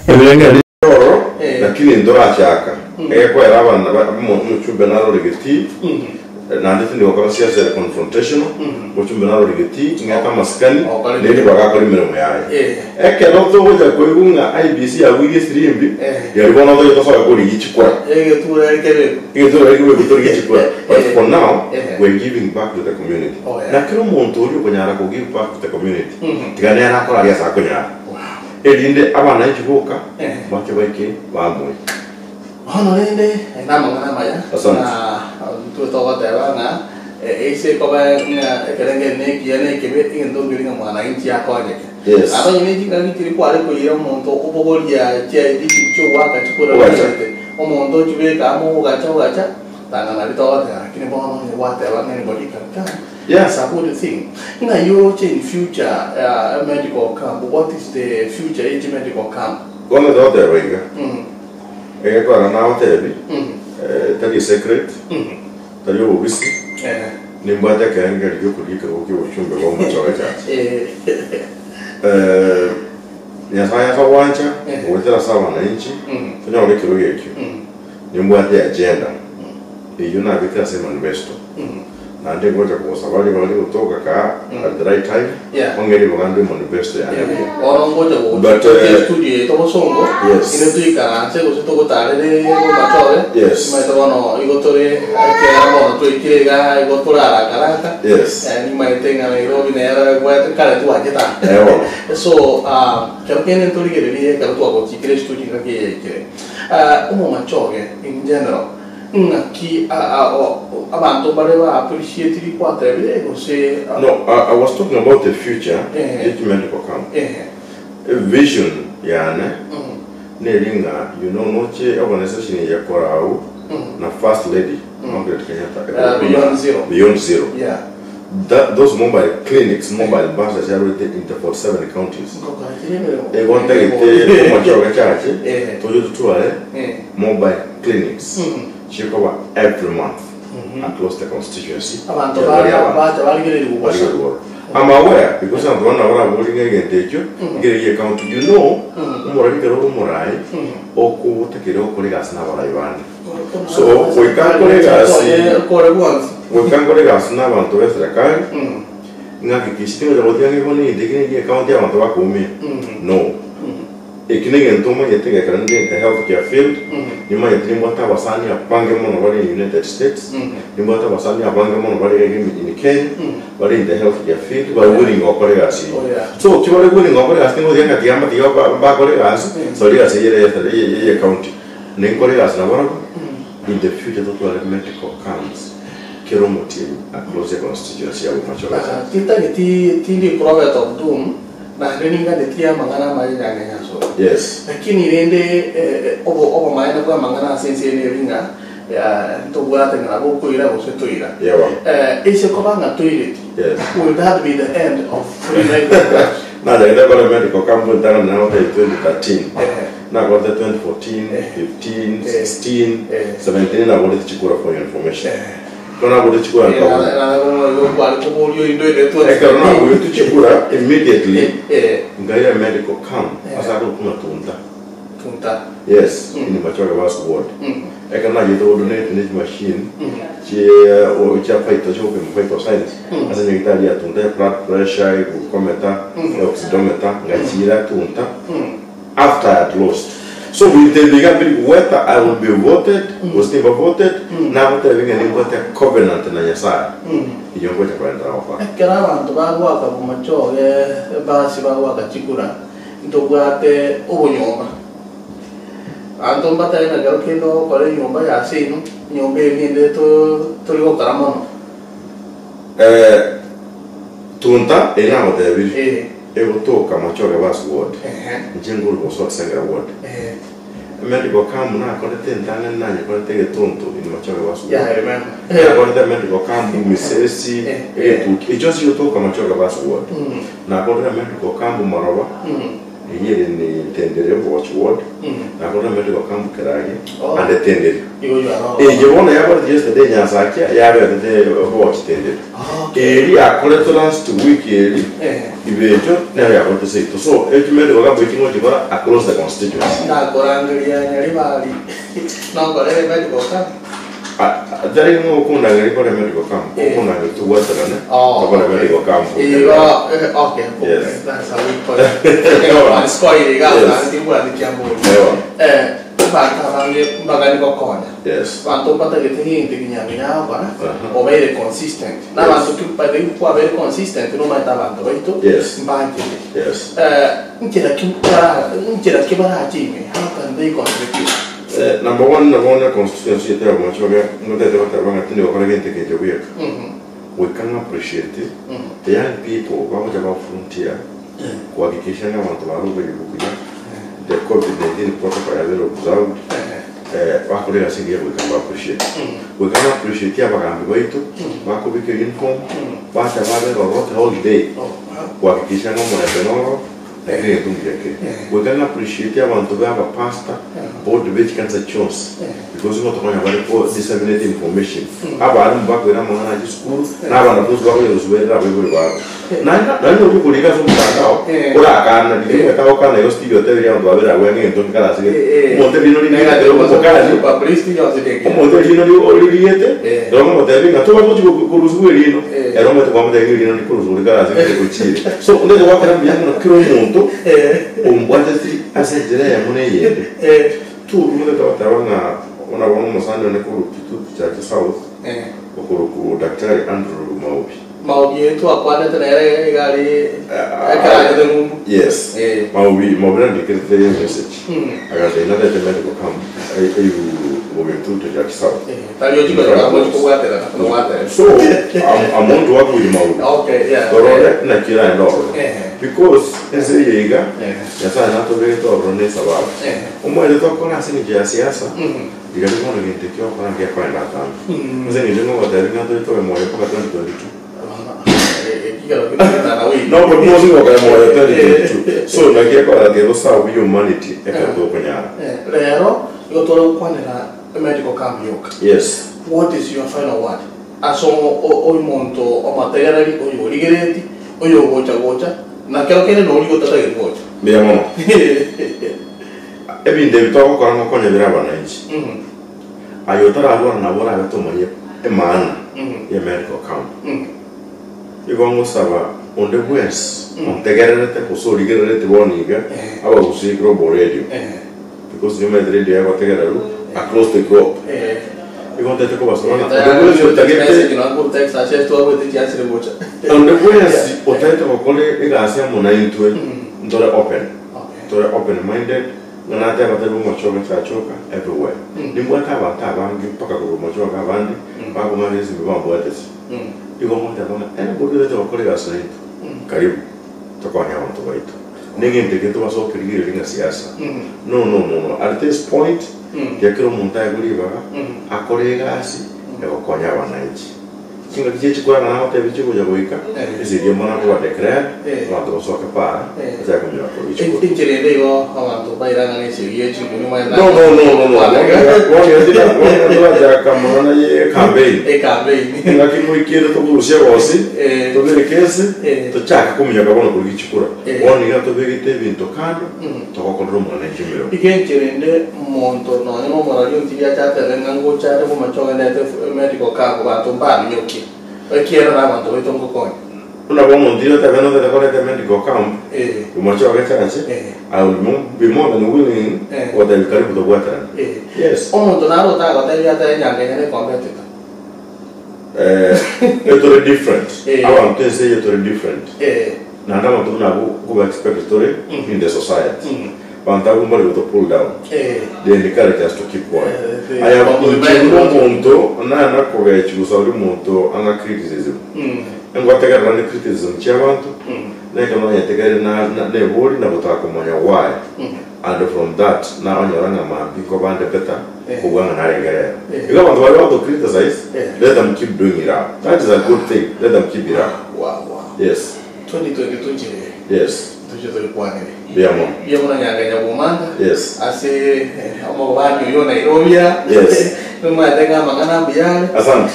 Ebirengererio ororo, lakini ntorachaka. Egekoera abana ba- omo- omochumbe narore getii, naende tindi gokora siasa ere confrontational, omochumbe narore getii, ng'ete amasikani, Okore neri bagakora emeremo yaye. Ekero togocha koigwa ng'a IEBC yabuirie esirimbi, riaria bono toche tosoe korigia chikura. Egetura ekebekwa. Egetura ekebekwa torigie chikura. But for now, Eh. we're giving back to the community. Oh, yeah. Na kera omonto oria okonyara ko give back to the community, tiga nere akore aria ase akonyara. Erinde abananchi boka bache baike bamoe. Bono rende aya namang'ana amaya, Asante. na intwe togoteba ng'a ase ekoba ng'a ekerengererio nekiya na ekebe, egento nkeri ng'a mwananchi akonyeke. Yes. Naende onye ne chingaki chiria kware koira omonto obogoria chiaidi chiria chiogoaka chikura Ogacha. ogacha, omonto ochibeka amo ogacha ogacha, tanga nario togoteba lakini bono onye gwateba ng'a anybody can come, Yeah. It's a good thing. Ng'ai oroche in future uh, medical camp, what is the future ye medical camp? Bono togoteba iga, Mm. egekora nagotebi, Mm. eh, tari secret, Mm. tari obobisi, Eh. nimbwate ekerengerio gi'okorigia ekerogo ki'obochumbe bwa omochoge church. Eh. Eh, Nyasaye akabwancha, Eh. goetera ase abananchi, Mm. tonyore ekerogo ekio. Mm. Nimbwate agenda, eyio nabekire ase emanifesto. Mm. Naende ngocha kogosaba ribaga rigotoka kaa at the right time, Yeah. ong'e ribaga ndue manifesto yane buya. Bono ngocha But, gocha eh, studio yaito bosongo Yes. inde toikaranse gose togotarere bomachoge Yes. nimaete bono igo tore ekiagera bono twaikire iga igo tore haraka haraka Yes. Eh, nimaete ng'a Nairobi nero egwete kare twachete aa. Eh, bono. So ah, kero kende ntorigererie ekero twagochikire estudio ngaki eye yaikire Ah, omomachoge in general Ng'aki abanto mbare ba appreciate rikwatebire gose. No, I, I was talking about the future Eh. judgment gokama. Ehe. Vision yane Mm. neri ng'a you know noche organization ya korau Mm. na first lady Margaret Kenyatta Uh, Beyond Zero. Beyond Zero. Yeah. That, those mobile clinics, mobile buses yarwete into 47 counties. Egontagete omochoge chache Eh. toje tutware Eh. mobile clinics Mhm. chikoba every month across the constituency. Abanto Ya bari abantu. bacha barigereria gosa. Bari igoro. I'm aware because abantu bana barabori ng'a egento ekio nkere gie county you know omorari ekero ore omorai okobotakere okore egasi na abarai bande. So, goika nkore egasi- Kore bwansi. Goika nkore egasi na abanto b'eserekari ng'akikishe tingocha gotiga ng'a bono egento eke negie county abanto bakoumia no. Eki negento omanyete ng'a ekero ninde in the health care field nimanyete nimbwate abasani abange mono bare in United States nimbwate abasani abange mono bare iga in Kenya bare in the health care field bare willing gokora egasi eye. Oh, yeah. So ki bare willing gokora egasi tingotiga ng'a tiga mbatiga bakore egasi sori egasi eye ere eye county. Ninkore egasi nabarabwo in the future totware medical camps kera omotienyi across the constituency ya Bomachoge Church. Tintageti tindi prophet of doom naende ninganetie amang'ana amaye nyange nyasoe. Yes. Lakini rende eh, obo obomaene bwa amang'ana ase ense eye neri ng'a eh, ntobwate ng'a nabo okoira gose toira. Yebo. Eh, ase koba ng'a toireti, Yes. will that be the end of free medical camps? Nachagete gokora medical camp ntang'ani nagotebia 2013. Ehe. Nakorete 2014, 15, 16, Eh. 17 nagorete chikura for your information. Eh. Ekero nagorete chikura Eh, nkabua. na- na- na- kware koboria oinde oiretwe Ekero nagorete chikura immediately Eh, nkaira medical camp Eh. ase akorokwa ng'a Tunta. Tunta. Yes, Mm. in Machoge Bus Ward. Mm. Ekero nachete go donate ne chimachine Mm. chie o- chia vital chiogopima vital signs Mm. ase nyagetari ya Tunta ya blood pressure, glucometer, Mm. oxidometer ngachiira Tunta. Mm. After I had lost. So with the biga biri whether I will be voted gose timba voted nagotebia ng'a nimbwate covenant na Nyasaye eyio ngocha koenderera gokora. Ekero abanto bagoaka bomachoge basi bagoaka chikura, ntobwate obonyomba. Abanto mbatari na kero kende ogokora enyomba ya seino, enyomba eye nende to tori gokora mono. Eh, Tunta eye nagotebirie Eh. egotoka Machoge Bus Ward, Ehe. inche nkorwa Bosot Sengera Ward. Eh. Medical camp nakorete entang'ani nanyekorete egetonto in Machoge Bus Ward. Yeah, I remember. Nakorete medical camp Misesi, Eh. egetuki, echio ase egotoka Machoge Bus Ward. Mm. Nakorire medical camp Maroba, Mm. Eyio ere ni Tendere Watch Ward, nakorire medical camp Kerage ande Tendere. Eye bono yakorete yesterday Nyansakia yabetete Watch Tendere. Eri yakoretwe last week eri Ibecho nero yakorete seito. So echi medical camp echi ngochikora across the constituency. Nakorangeria Nyaribari nokorere medical camp. Tari ng'a okondangeria kore medical camp, okondangeria tobwaterane Oh, tokore okay. medical camp. Igo, okay, okay, Yes. that's a good point. Ekero scoire iga Yes. ase timbwati kiambori. Ewa. Abanto abange mbagani gokonya. Yes. Abanto mbatagete gento ekinyangi yagokora, Aha. obeire consistent. Na abanto ki by the way kwabeire consistent nomanyete abanto baito Yes. mbanchete. Yes. Nchera ki bara nchera ki barache ime? How can they contribute? Number one nabo onye constituency yaito ya Bomachoge ngotete goteba ng'a tindi gokora gento ekencho bweka. We can appreciate the young people bagocha ba frontier kuhakikisha ng'a abanto barobire buya, the covid 19 protocol yabere observed, bakore egasi engiya goika mba appreciate. Goika na appreciate abagambi baito bakobeka uniform bacha babera ororo the whole day kuhakikisha ng'a omorembe noro. Lakini egento mbuya kere. Goika ng'a appreciate abanto be aba pastor, board be chikanisa chionsi because nigo tokonya bare ko disseminate information. Abalimu bakoira amang'ana aya chisukuru, na abanafunzi bakonya gosuberera abaibori babo. Naende naende oria okorika ase omotandao, orakana riria omanyete agokana igo Steve otebirie abanto babere abwo ng'a egento nkekarase gete. Omonto erino ririgete ere omokani, omonto erino ririgete, ere omotebie ng'a toba tochi korusigwa erino. Ere omanyete kwamotebia ng'a erino ndikorusigwa rikarase gete ochire. So onde gwakera mbuya mono kera omonto ombwateti ase enchera eyemo na eyende. Two omanyete goteba ng'a buna bono omosani one korwa Kitutu Church South okorokwa Daktari Andrew Maubi. Maubi oyo twakwanete nere iga aria ekero achete ng'umbu. Yes. Maubi, Maubi nandikerete emessage agantebia narete medical camp eywo Bogetutu Church South. Tari ochi konyora mochi kobwaterana buna gwatebire. So I'm, I'm going to work with Maubi. Okay, yeah. Torore naki eraende ororo. Because ense eye iga Nyasaye natobegete ororo ne esababu. Omanyete tokora ase eng'encho ya siasa, rirorio bono gento ekio ogokora ngekoenda atambe. Ase eng'encho ng'a ogotebia ng'a tore tobe moyo mpaka 2022. No, but no singo kaya moyo 2022. So naki ekora tiga toserve humanity ekero tokonyara. Rero igo tore gokwanera Medical camp yoka. Yes. What is your final word ase omonto omotegereri oyo origereti oyo ogocha gocha na kero kende noria otatageti gocha. Mbuya mono. Ebinto ebi togokora ngokonya bire abananchi. Aye otararwara nabo orabe tomanye emaana ye medical camp. Igo ngosaba onde bwensi ontegererete gose origerereti bono iga abagusii global radio. Because niomanyete radio yagotegererwa across the globe. Igo ntete kobasaba ng'a onde bwensi otagete onde bwensi otagete gokora egasi amo naintwe ntore open. Tore open minded ng'a nateba tari bomochoge chachoka everywhere. Nimbwate abanto abange mpaka korwa bomochoge abande bakong'akera esimi bambwateti. Igo ngoteba ng'a anybody otagete gokora egasi naintwe karibu tokonye abanto baito. Negento eke ntobasa gokerigereria ng'a siasa. No, no, no, no. At this point, tiga kera omonto aegwe ribaga, akore egasi egokonya abananchi. Chingaki chiria chikorang'ana agotebia chigocha goika, esegi emo nakoba declared, abanto basoke para, bachake konyora korwa chikura. Enchera ende igo abanto bairang'ana esegi ye chinguru No, no, no, no, no. Bono iga tira- bono iga torachaka amang'ana ye campaign. Ecampaign. Engaki moikere tokorusia gosi, Eh. tobeke ense, Eh. tochake kominyoka bono korigia chikura. Eh. Bono iga tobegete ebinto kando, togokorera omwananchi emeremo. Iga enchera ende omonto nonya na omorari ontiria ache atebe ng'a ngocha are bomache ogendete medical camp banto mbaminyokie, ekiagera na abanto baito ngokonya. Buna bono ontiri otebe notete koreta medical camp, Eh. omoche obe church, Eh. I will mo- be more than willing Eh. gotebi karibu tobwaterane. Eh. Yes. Omonto naro otagotebia atebe enyancha eye ne competitor. Eh, etore different. Eh. Abanto ense eye tore different. Eh. Naende abanto buna abwo nkoba expect tore in the society. Mm. Abanto abwo mbare goto pull down. Eh. They encourage us to keep going. Eh, Aya they- inche buna omonto nana kogechi gose ori omonto anga criticism. Mm. Ngotegerera ne criticism chiabanto, Mm. na ekero nanyetegereire na na nebori na gotaka komanya why. Mm. And from that nabanyora ng'a mambia nkobande better Eh. kobua ng'a narenge rero. Eh. Igo abanto baria bago criticize, Eh. let them keep doing it up. That is a good thing, let them keep it up. Wow, wow. Yes, 2022 nchire. yes. Toche torikwanere. Mbuya mono. Mbuya mono Nyanga Nyabomanga. Yes. Ase omogobani oyo o Nairobia. Yes. Nomanyete ng'a amang'ana mbuya are. Asante.